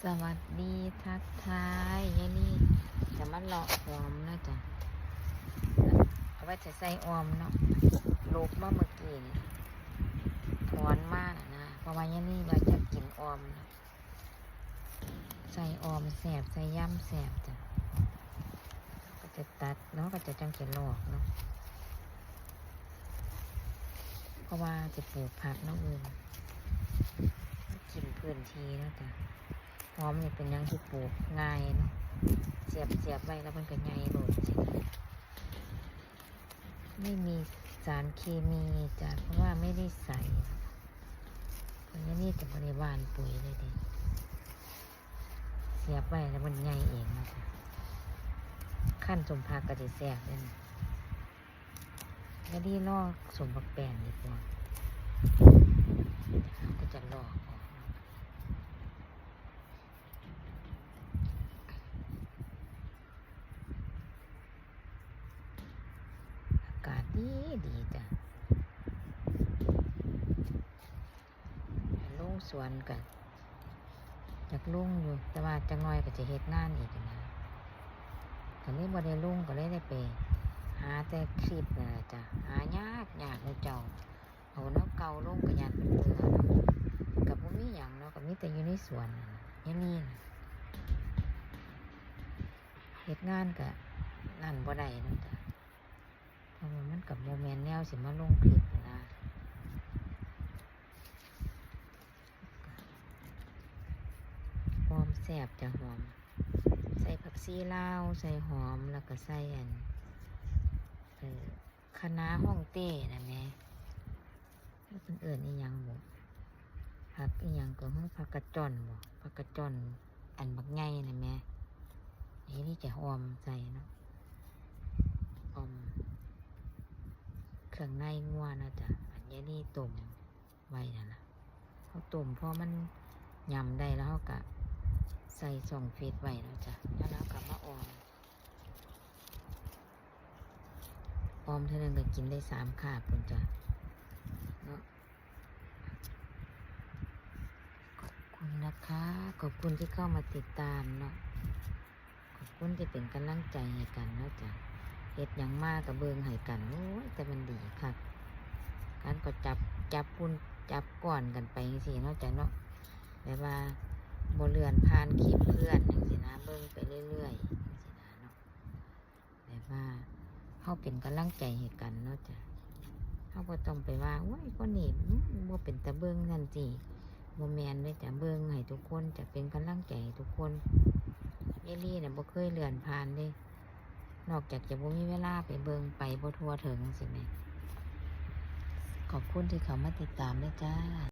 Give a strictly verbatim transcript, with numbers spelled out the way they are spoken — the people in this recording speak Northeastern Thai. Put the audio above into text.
สวัสดีทักทาย ยายนี่จะมาเลาะหอมนะจ๊ะ เอาไว้จะใส่ออมเนาะ ลกมาเมื่อกี้นี่ ถอนมาน่ะนะ เพราะว่ายายนี่ว่าจะกินออมนะ ใส่ออมแซ่บ ใส่ยำแซ่บจ้ะ ก็จะตัดเนาะ ก็จะจังจะลอกเนาะ เพราะว่าจะปลูกผักเนาะ อื่น กินพื้นที่เนาะจ้ะ หอมนี่เป็นอย่างที่ปลูกง่ายเนาะ เสียบเสียบไว้แล้วมันก็ใหญ่โลดสิ ไม่มีสารเคมีจ้ะ เพราะว่าไม่ได้ใส่ อันนี้จะบ่ได้หว่านปุ๋ยเลยเด้ เสียบไว้แล้วมันใหญ่เองเนาะจ้ะ คันสมผักก็สิแซ่บเด้นะ แล้วดีลอกสมบักแป้นดีกว่า เราก็จะลอกออกเนาะ อากาศดีดีจ้ะ ลงสวนก็อยากลงอยู่ แต่ว่าจักหน่อยก็จะเฮ็ดงานอีกนะ ก็เลยบ่ได้ลง ก็เลยได้ไปหาแต่คลิปนั่นล่ะจ้ะ หายากยากหมู่เจ้า เอาแนวเก่าลงก็ย้านเพิ่นเบื่อเนาะ ก็บ่มีหยังเนาะ ก็มีแต่อยู่ในสวนนั่นล่ะ ยายนี่น่ะ เฮ็ดงานก็นั่นบ่ได้เนาะจ้ะ เพราะว่ามันก็บ่แม่นแนวสิมาลงคลิปนะ หอมแซ่บจ้ะ หอม ใส่ผักชีลาว ใส่หอม แล้วก็ใส่อัน เอ่อ คะน้าฮ่องเต้น่ะแหม เพิ่นเอิ้นอีหยังบุ ผักอีหยังก็ ผักกะจ้อนบ่ ผักกะจ้อน อันบักใหญ่น่ะแหม ยายนี่จะออมใส่เนาะ ออม เครื่องในงัวเนาะจ้ะ อันยายนี่ต้มไว้นั่นล่ะ เฮาต้มพอมันยำได้แล้วเฮาก็ใส่ช่องฟรีซไว้เนาะจ้ะ แล้วเฮาก็มาออม ออมเทื่อหนึ่งก็กินได้สามคาบพุ้นจ้ะ เนาะ ขอบคุณนะคะ ขอบคุณที่เข้ามาติดตามเนาะ ขอบคุณที่เป็นกำลังใจให้กันเนาะจ้ะ เฮ็ดหยังมาก็เบิ่งให้กัน โอ้ย แต่มันดีคัก การก็จับ จับปุ้น จับก้อนกันไปจังซี้เนาะจ้ะเนาะ แบบว่าบ่เลื่อนผ่านคลิปเพื่อนจังซี้นะ เบิ่งไปเรื่อยๆจังซี้นะเนาะ แบบว่าเฮาเป็นกำลังใจให้กันเนาะจ้ะ เฮาบ่ต้องไปว่า โอ้ย คนนี้ อืม บ่เป็นตาเบิ่ง ซั่นซี้ บ่แม่นเด้อจ้ะ เบิ่งให้ทุกคนจ้ะ เป็นกำลังใจให้ทุกคน ยายลีน่ะบ่เคยเลื่อนผ่านเด้ นอกจากจะบ่มีเวลาไปเบิ่ง ไปบ่ทั่วถึงซี้แหม ขอบคุณที่เข้ามาติดตามเด้อจ้า